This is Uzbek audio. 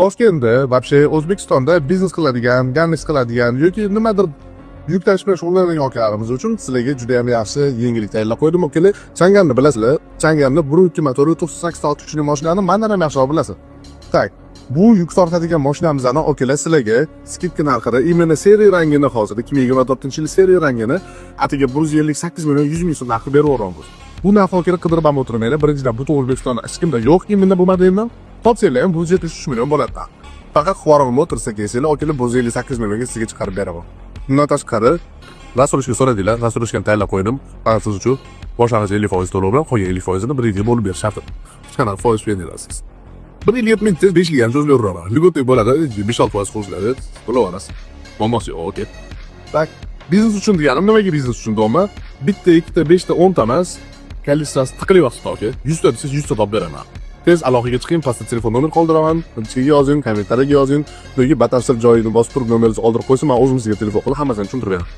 Toshkentda, вообще O'zbekistonda biznes qiladigan, gannis qiladigan yoki nimadir yuk tashish bilan shug'ullanadigan akalarimiz uchun sizlarga juda ham yaxshi yengillik tayyorlab qo'ydim, akalar. Changanni bilasizlar, Changanni 1.2 motori, 98 ot kuchli mashinani mandan ham yaxshiroq bilasiz. Так, bu yuk tortadigan mashinamizni, akalar, sizlarga скидка narxida, именно серый rangini, hozir 2024-yil серый rangini atigi 158 million 100 ming so'm narxi berib yuboramiz. Bu narx, akalar, qidirib ham o'tirmanglar. Birinchidan, butun O'zbekistonda hech kimda yo'q именно bu modelni. Topsanglar ham 173 million bo'ladi. Faqat Xvorg'im o'tirsa kelsanglar, akalar, 158 millionga sizga chiqarib beraman. Bundan tashqari, рассрочка so'radinglar, рассрочка ni tayyorlab qo'ydim. Faqat siz uchun boshlang'ich 50% to'lov bilan qolgan 50%ini bir yilga bo'lib berish sharti. Hech qanaqa foiz bermaysiz. Bir yil yetmaydi, 5 yilga ham cho'zilaveraman. Льготный bo'ladi, 5-6% qo'shiladi, to'laverasiz. Muammosi yo'q, okey. Так, biznes uchun deganim nimaga biznes uchun deyapman? Bitta, ikkita, beshta, 10 ta emas, количество si tiqilyapti, aka. 100 ta desangiz, 100 ta topib beraman. Tez aloqaga chiqing, pastda telefon nomer qoldiraman. Ichiga yozing, kommentariyaga yozing yoki batafsil joyini bosib turib nomeringizni oldirib qo'ysa, man o'zim sizga telefon qilib hammasini tushuntirib beraman.